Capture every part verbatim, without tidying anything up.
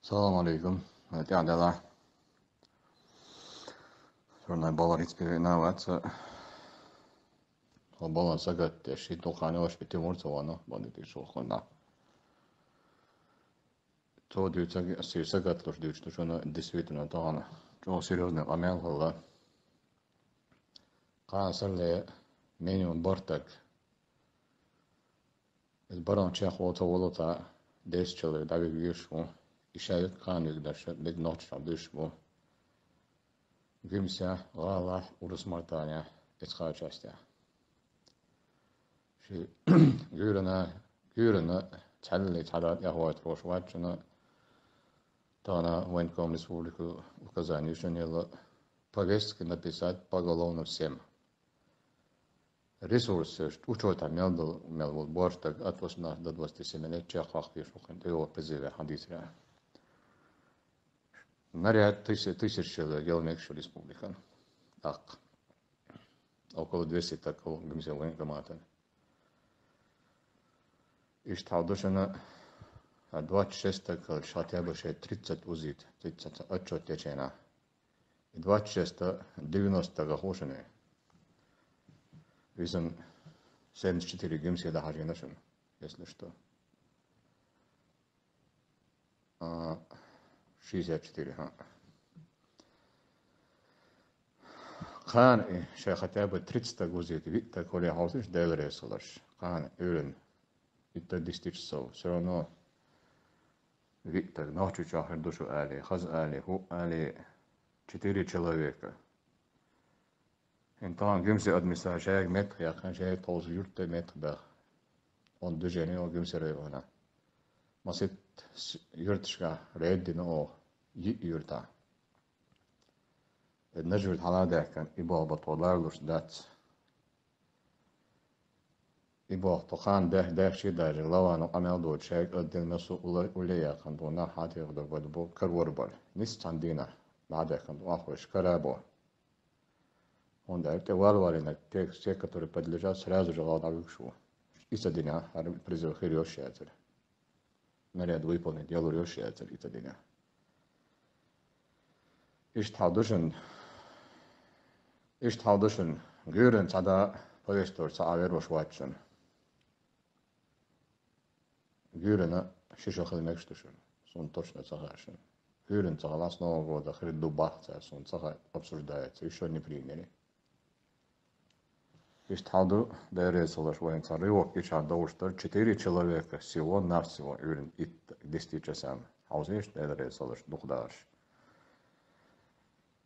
Салам алейкум. Тя дела. Сорна баларец пирена ваца. Хо балан сагат те ши тухани ош пити мурца вана, бани ти шо хона. Цо дюцаги си сагат луш дюч, то шона действительно тагана. Чо серьёзный къамел хала. Къан сарле минимум бартак. Из баран чехол цо волота десять человек дави виршу. И шавик къан вик даша, бит ночь там дышбу. Гимся, гала, урус мартаня, эцха частя. Ши гюрана, гюрана, цалли, цалат, яхват, рош вачна. Тана военком республику указание, что не было повестки написать поголовно всем. Ресурсы, учёта мел дал, мел вол борштаг от восемнадцати до двадцати семи лет, чех хах пишу, хин, его призыве, хадисре. Наряд тысяча, тысяч человек, геомекшу республикан. Так. Около двести так, гимзе военкомата. Ишт хал душана, а двадцать шесть так, хотя бы шесть тридцать узит, тридцать отчёт течена. И двадцать шесть, девяносто гахошены. Визан семьдесят четыре гимсе да хажинашин, если что. А, шестьдесят четыре, ха. Къан и шай хотя бы тридцать гузит, вит так коли хаусиш, дел ресулаш. Къан, уьлин. Итта десять часов. Всё равно вит так ночью чахар душу али, хаз али, ху али. Четыре человека. Интан гимси администрация шайг мет, яхан шайг толз юртта мет бах. Он движение, он гимси района. Масит юртшка рейдина о, и юрта. Эд нажвид хала дехкан, и бал батвалар луш дац. И бал тухан дех, дех чи даже, лавану амел до чайг, аддин масу ула, улея кан до на хати в дорбад бо, карвар бал. Нис цандина, на дехкан до ахвеш карабо. Он да, те вар варина, те, те, которые подлежат, сразу же гал навыкшу. Иса дина, ар призыв хириош ятер. Наряд выполнить, я луриош ятер, ита дина. Ишт хал душин, ишт хал душин, гюрин цада повестор ца авер вош ваччан. Гюрина шиша хил мекш душин, сун точно ца хашин. Гюрин ца гала с Нового года хрид дубах ца, сун ца ха обсуждается, ещё не приняли. Ишт хал ду, дайре салаш воин ца ривок ича доуштар, четыре человека всего-навсего, уьлин ит десяти часам. Хаузиш дайре салаш духдаш.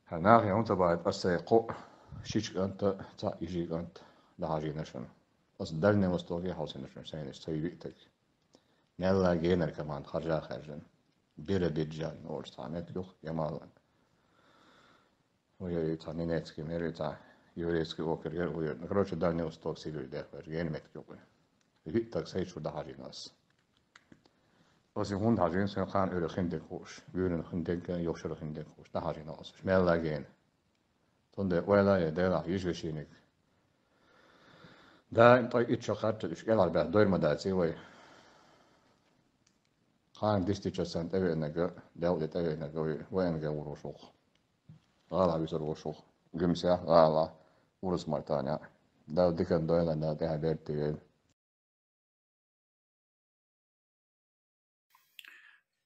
Ханах я унта баит асай ко шич канта, ца ижи кант, да хажи нашан. Ас Дальний Восток я хауси нашан, сайниш, сай витак. Нелла генер команд харжа харжан. Биробиджан, орс хамет юх, ямалан. Ой, ой, ца немецкий мир, ца еврейский округ, ой, ой. Ну, короче, Дальний Восток, Сибирь, дехвер, ген мет кёкы. Вит так сай чур да хажинас. Оси хун хажин сэн хан уьре хиндек хуш. Гюрин хиндек, ёхшур хиндек хуш. Да хажинас. Шмелла ген. Тунде ойла е дела, ижвешиник. Да, им той ичо харча, иш гелар бе, дойрма да, ци вой. Хан десяти часам тевенега, дел тевенега, вой, военге урушух. Гала висар вошух, гимся, гала, урус мартаня. Да дикан дойла, да, да, берти.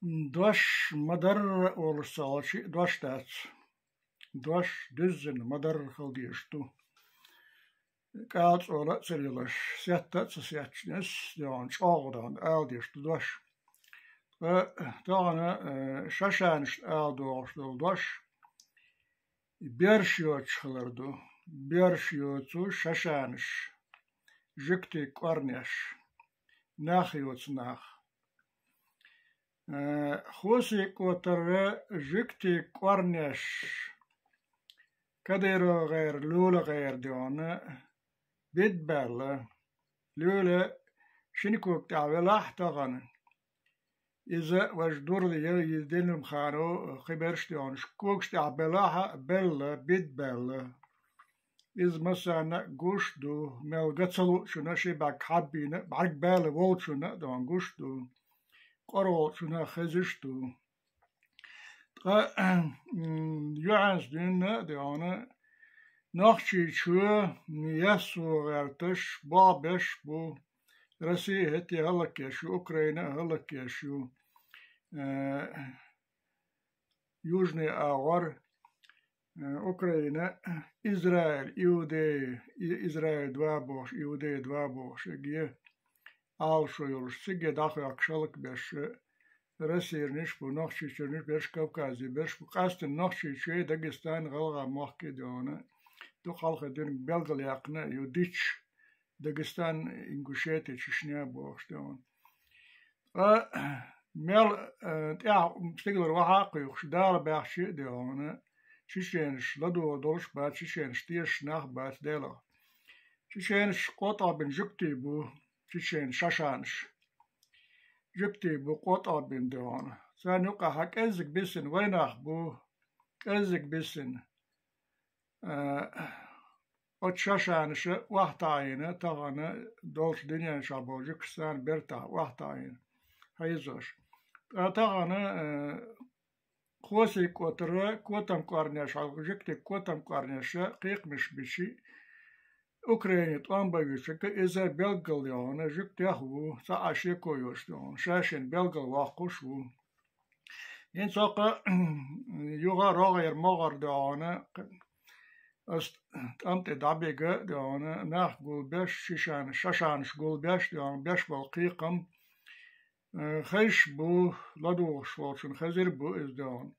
Дош мадарра олуш ца хилча, дош дац. Дош дуьззина мадарра хила дезаш ду. КӀалцӀола а ца лелаш, сетта а ца сеттачунес, дегӀан чӀогӀа дахана ала дезаш ду дош. Ткъа тахана, э, шашанашна ала догӀуш долу дош берш йоцуш хилар ду. Берш йоцу шашанаш, жуьгтийн кӀорнеш, нах йоцу нах. Э, Хусий-КӀотара жуьгтийн кӀорнеш Кадырова гӀера, Луьла гӀера дегӀана бидбаьлла. Луьла шина ког тӀехь велахь тахана. Иза важа дурла яра, иза Делимханов кхиберш а дегӀана, когаш тӀехь белахь а, белла, бидбаьлла. Иза массарна а гуш а ду, мел ган ца луучунна, ши бӀаьрг хьаббийна, бӀаьрг баьлла волчунна а догӀун гуш а ду, къора волчунна хезаш а ду. Ткъа юьхьанца дуьйна а, де хьона, Нохчийчоь яссо гӀерташ, бохбеш бу, Россия хӀетте хӀаллакъеш ю, Украина а хӀаллакъеш ю. Э, Южный агӀор, э, Украина, Израиль, Иудея, И-, Израиль два бохуш, Иудея два бохуш, эгге Ӏалашо йолуш, цига дӀахоьхкуш хӀаллакбеш, Россерниш бу, Нохчийчуьрниш берш, Кавказе берш бу, къаьстина Нохчийчоь, Дагестан, ГӀалгӀай мохк, де хьона, дукха хьалха динарг белгалъяьккхина а ю, дича, Дагестан, Ингушетия, Чечня бохуш, де хьона. Ткъа мел, э, тӀаьхьа стигалара охьа а кхуьйхуш, Дала баьхча а, де хьона, чеченаш ладогӀа долуш бац, чеченаш тешаш нах бац Делах. Чеченаш къотӀагӀбина жуьгтий бу, чеченаш, шашанаш. Жуьгтий бу къотӀагӀбина, де хьона. Царна юкъахь кӀеззиг бисина вайнах бу, кӀеззиг бисина. Э, оцу шашанаша охьатаӀийна тахана долчу дуьнен чохь болу жуьгташ, царна бертахь охьатаӀийна хьийзош. Ткъа тахана, э, Хосий-КӀотара котам кӀорнеш, хьалха жуьгтийн котам кӀорнеша кхайкхамаш бичи, Украине тӀом бан вуьйцург, иза белггал, де хьона, жуьгтех а ву, цхьа а шеко йоцуш, де хьона, ша-шена белгалвоккхуш а ву. ХӀинца хӀокху юха а рогӀера могӀара, де хьона, ас тӀам тӀе дӀабига, де хьона, нах гулбеш, шишанаш, шашанаш гулбеш, де хьона, беш болу кхайкхам, э, хезаш бу, ладугӀуш волчунна хезира бу иза, де хьона.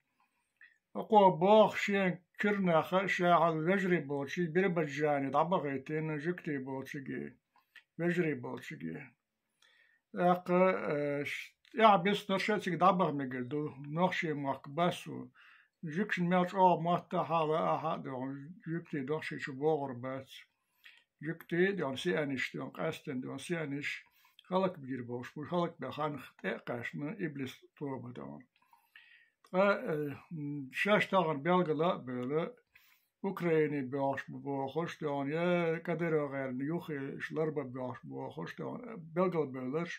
ХӀокхо боху шен куьйранах, ша хьал вежарий болчий Биробиджане дӀабахийтина жуьгтий болчиге, вежарий болчиге. ТӀаккха, э, ш-, тӀаьхьа биснарш а цига дӀабаха мегар ду, нохчийн мохк бац ву. Жуьгташна мел чӀогӀа мотт а, хьал а, ахьа а, де хьона, жуьгтий Нохчийчу богӀур бац. Жуьгтий, де хьона, сианиш, де хьона, къаьсттина, де хьона, сианиш хӀаллакбийр болуш бу, хӀаллакбен ханах тӀе а кхаьчна иблис тоба, де хьона. Ткъа, э, м, шаьш тахана белгала а бевлла, Украине боьлхуш бу бохуш, де хьона, я Кадыров гӀерна юххе ларбан боьлхуш бу бохуш, де хьона, белгалбевлларш,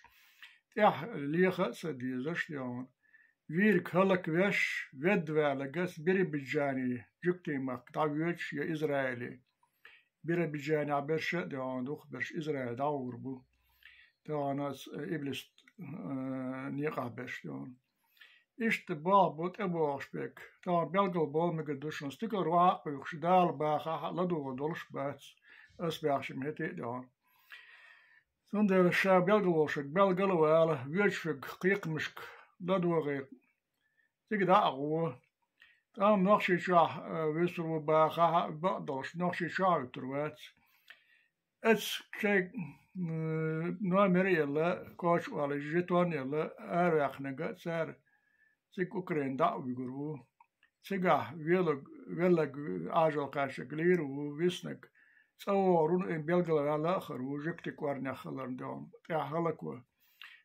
тӀаьхьа леха а ца дезаш, де хьона, вийриг хӀаллаквеш, ведда ваьлларг Биробиджане, жуьгтийн махка дӀавоьдуш, я Израиле. Биробиджанехь берш а, де хьона, дукхахберш Израиле дӀагӀур бу. Тахана ас, э, иблис, э, некъахь берш, де хьона. Иштта боху бу тӀебогӀуш берг. Тахана белгалбовла мегар ду шуна, стигалара охьа а кхуьйхуш, Дала бахахь а ладугӀур долуш бац, ас баьхча ма хӀетте а, де хьона. Цундела ша белгалволуш верг белгал а вала, воьдуш верг кхайкхамашка ладогӀий, цига дӀа а гӀо. ТӀам Нохчийчохь, э, вуьсур ву бахахь а, бакъдолуш Нохчийчохь а вуьтур вац. Эцу шайн, м, номер а елла, коча олий, жетон а елла, араваьккхинарг а цара цига Украина дӀа а вуьгур ву. Цигахь велаг-, веллаг, Ӏажал кхаьчнарг лийр а ву, виснарг цӀа вогӀур ву, и белгалваьлла а хир ву, жуьгтийн кӀорнех хиларна, де хьона, тӀаьхьа хӀаллакван.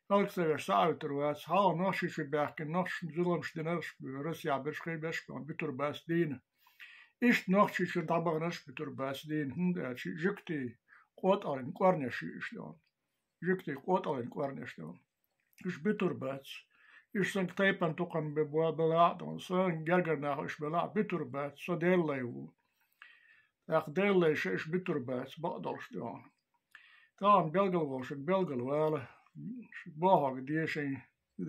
ХӀаллак ца веш, схьа а вуьтур вац, хьалха Нохчийчу баьхкина, нохчашна зуламаш динарш а бу, Россехь берш, кхин берш а бу, буьтур бац дийна. Иштта Нохчийчуьра дӀабаханарш а буьтур бац дийна, хӀунда аьлча жуьгтийн къотӀаллин кӀорнеш ю уьш, де хьона. Жуьгтийн къотӀаллин кӀорнеш, де хьона. Уьш буьтур бац. Уьш санна тайпана, тукхамна бе-, бо-, белахь а, де хьона, сан гергара нах уьш белахь а, буьтур бац, со Делан лай ву. ТӀаккха Делан лайша уьш буьтур бац, бакъдолуш, де хьона. Тахана белгалволуш верг белгалвала, бохург де шайн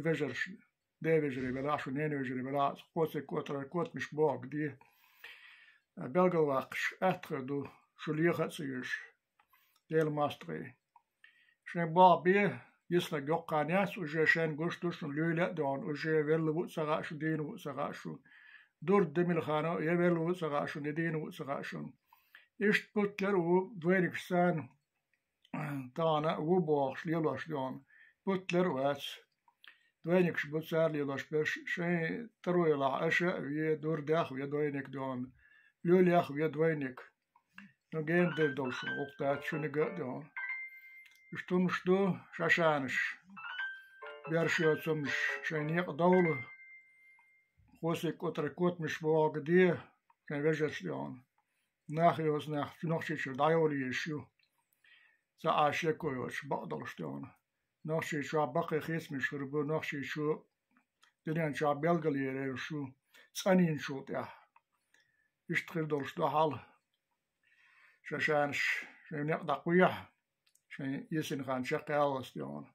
вежаршна, ден вежарий белахь а шу, ненан вежарий белахь а, Хосий-КӀотарара котамаш бохург де. Белгалваккхарш атта хир ду, шу леха а ца веш, Делан мостагӀий. Шайн бохург бе, йиснарг йоккха хан яц, уже шайна гуш ду шуна, луьйла а, де хьона, уже велла ву а ца хаьа шуна, дийна ву а ца хаьа шуна. Дурд Демилханов я велла ву а ца хаьа шуна, я дийна ву а ца хаьа шуна. Иштта путлар а ву двойникаш царна, тахана ву бохуш лелош, де хьона, путлар а вац. Двойникаш бу цара лелош берш, шайн таро елахь аша а ве, Дурдех а ве двойник, де хьона, Лёлех а ве двойник. Ну, гена дер долуш гӀуллакх дац шуьнга а, де хьона. Уьш тумаш ду, шашанаш, берш йоцумаш, шайн некъа довла, Хосий-КӀотарара котамаш бохург де, шайн вежаршна, де хьона. Нах йоцу нах Нохчийчуьра дӀайовла езаш ю. Цхьа а шеко йоцуш, бакъдолуш, де хьона. Нохчийчохь баккхий хийцамаш хир бу, Нохчийчоь дуьнен чохь белгалъяр йолуш ю. цӀанйинчул тӀехьа. Иштта хир долуш ду хьал. Шайн шанаш, шайн некъ дӀакхоьхьа, шайн эсина хан чекхъяллалц дегӀана.